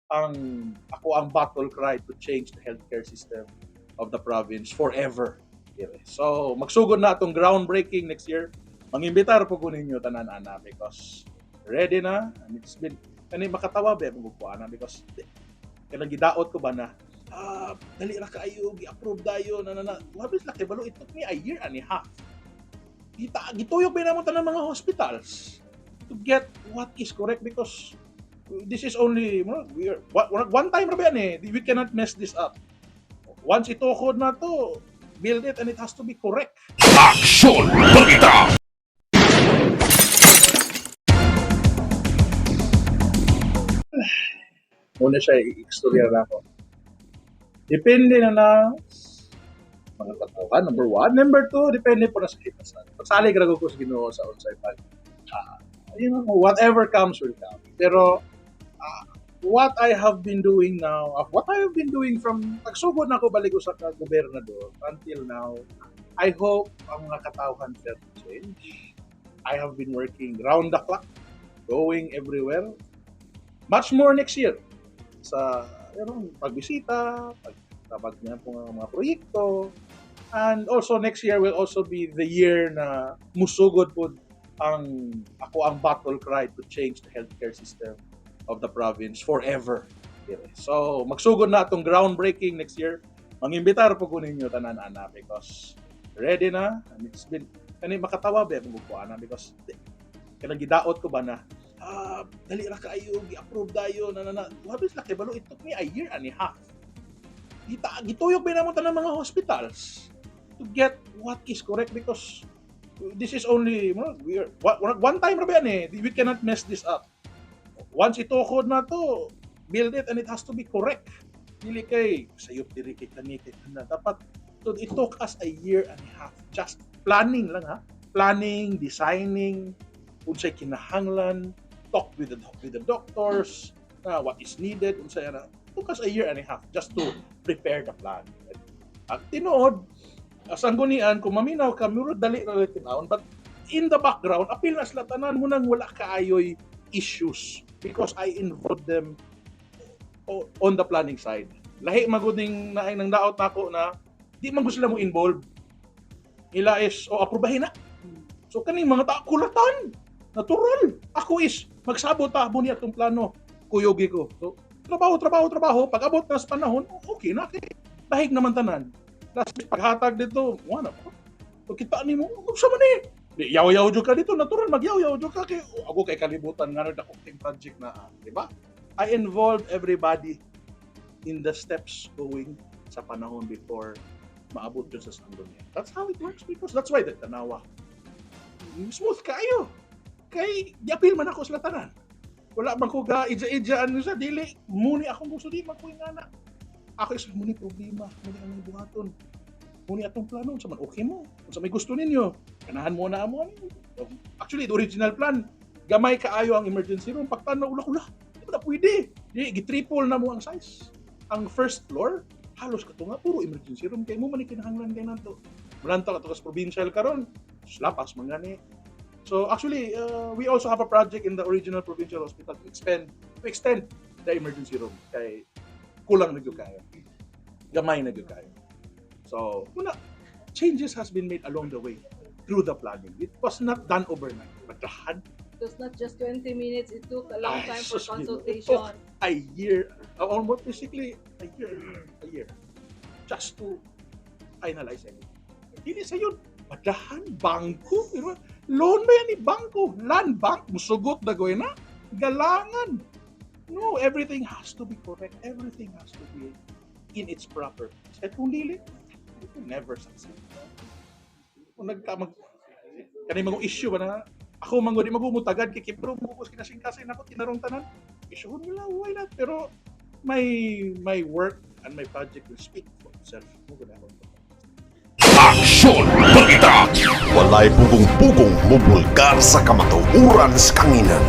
Ang akoang battle cry to change the healthcare system of the province forever. So, magsugod na atong groundbreaking next year. Mangimbitar po ko ninyo tanan ana because ready na, and it's been kani makatawa ba mo ko ana because kanang gidaot ko ba na dali ra kaayo gi-approve dayon na na na. Wabis la kay balo, it took me a year and a half. Kita gituyok ba namo tanan mga hospitals to get what is correct because this is only we are, one time ra ba yan eh. We cannot mess this up. Once itukod na to, build it and it has to be correct. Aksyon Balita! Muna siya, i-istorya na ako. Depende na na mga katawhan, number one. Number two, depende po na sa kitasan. Pagsalig ra ko sa Ginoo sa unsay pag whatever comes will come. Pero what I have been doing now, what I have been doing from pagsugod na ako balik sa ka gobernador until now, I hope ang mga katawhan felt change. I have been working round the clock, going everywhere. Much more next year sa pagbisita, pagtabag niya po ng mga proyekto. And also next year will also be the year na musugod po ang akoang battle cry to change the healthcare system of the province forever. So, magsugod na atong groundbreaking next year. Mangimbitar po ko ninyo tanan ana because ready na, and it's been kani makatawa ba mo ko ana because kanang gidaot ko ba na dali ra kaayo gi-approve dayon na na na. Wabis la kay balo, it took me a year and a half. Kita gituyok ba namo tanan mga hospitals to get what is correct because this is only we are, one time ra ba yan eh. We cannot mess this up. Once itukod na to, build it and it has to be correct. Dili kay sayop diri kay kani kay kana. Dapat, so it took us a year and a half just planning lang ha. Planning, designing, unsay kinahanglan, talk with the doctors, what is needed, unsay ana. Took us a year and a half just to prepare the plan. Ang tinuod, sanggunian, kung maminaw ka, murag dali na lang tinawon. But in the background, apil na sila tanan mo nang wala kaayoy issues because I involved them on the planning side. Lahi maguding na nang daot nako na di man gusto sila mo involve. Ila is o aprobahin na. So kaning mga tao kulatan. Natural. Ako is magsabot ta mo niya atong plano. Kuyugi ko. So trabaho, trabaho, trabaho. Pag abot na sa panahon, okay na kay bahig naman tanan. Last paghatag dito, wala pa. So kita nimo, unsa man eh? Di, yaw-yaw jud ka dito, natural magyaw-yaw jud ka kay oh, ako kay kalibutan nga dako ting project na, di ba? I involved everybody in the steps going sa panahon before maabot yun sa sanggunian. That's how it works because that's why the tanawa. Smooth kayo. Kay giapil man ako sa tanan. Wala man ko ga idya-idya ano sa dili muni akong gusto di man ko ingana. Ako is muni problema, muni ang buhaton. Muni atong plano unsa man okay mo. Unsa may gusto ninyo? Ganahan mo na amo ani. Actually, the original plan, gamay kaayo ang emergency room pagtanaw ula-ula. Di ba na pwede? Di gi-triple na mo ang size. Ang first floor halos kato nga puro emergency room kay mo man ni kinahanglan kay nato. Mulantaw ato sa provincial karon, lapas man gani. So actually, we also have a project in the original provincial hospital to extend the emergency room kay kulang na gyud kayo. Gamay na gyud kayo. So, una, changes has been made along the way through the planning. It was not done overnight. But lahat It was not just 20 minutes. It took a long Ay, time for sus, Ginoo. It consultation. took a year, almost basically a year, just to finalize everything. Dili sa yun, madahan, bangko, pero loan ba yan ni bangko? Land bank, musugot na gawin na, galangan. No, everything has to be correct. Everything has to be in its proper place. At kung dili, it will never succeed. Kung nagka mag kani mga issue ba na ako man gud di magumutagad kay kibro mo ko kinasingkasin ako tinarong tanan issue nila, why not? Pero my work and my project will speak for itself mo gud ako. Aksyon Balita! Walay pugong-pugong mubulgar sa kamatuoran sa kanginan.